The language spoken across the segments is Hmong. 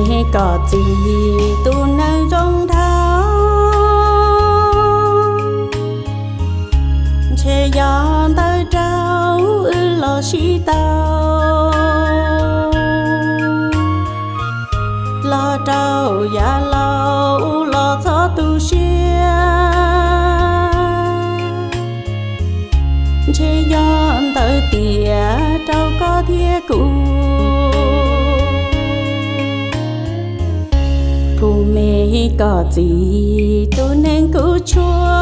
Kom txim tus neeg zoo dhau, ntshe yog ntawd rau wb los sib tau, los rau yav laus los txhob tu siab. Ntshe yog ntawd tias rau koj thiab kuv, kuv me kom txim tus neeg kuv tshua.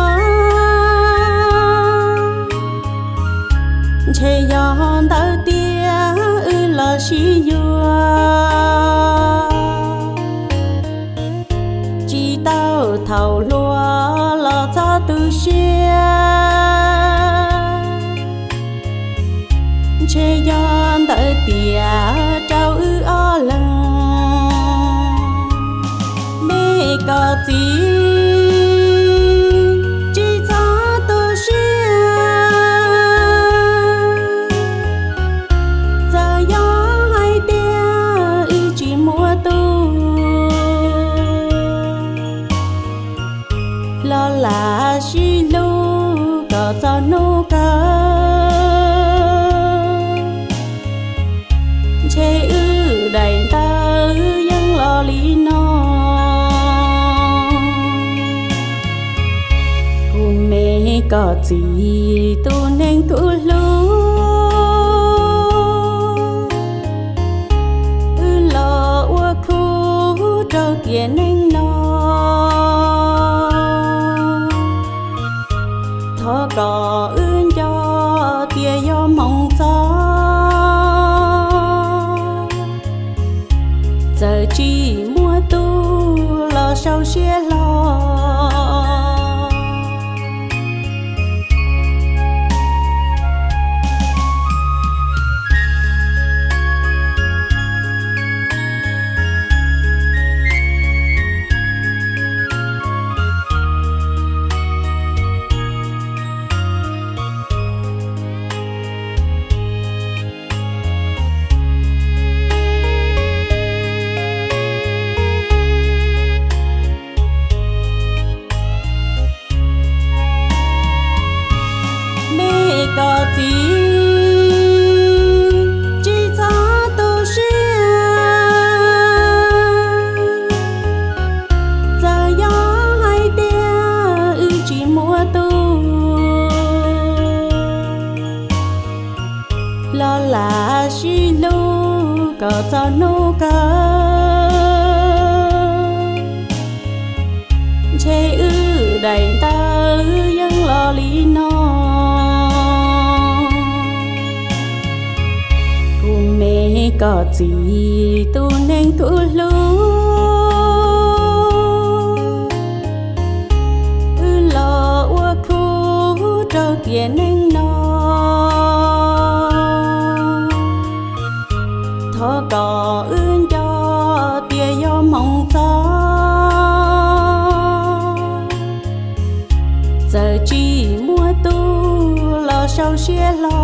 Ntshe yog ntawd tias wb los sib yuav, tsis tau thaum hluas los txhob tu siab. Ntshe yog ntawd tias rau wb ob leeg, me kom txim tsis txhob tu siab. Txawm yog hais tias wb tsis muaj tus, los lam sib hlub kom txog hnub kawg. Ntshe wb daim ntawv yeej los li no. Kuv me kom txim tus neeg kuv hlub, wb los ua khub rau tiam neej no. Thov kom wb nco tias yuav hmoov txog, txawm tsis muaj tus los sau siab hlo. Me kom txim tsis txhob tu siab. Txawm yog hais tias wb tsis muaj tus, los lam sib hlub kom txog hnub kawg. Ntshe wb daim ntawv yeej los li no. Kuv me kom txim tus neeg kuv hlub, wb los ua khub rau tiam neej no. Thov kom wb nco tias yuav hmoov txog, txawm tsis muaj tus los sau siab hlo.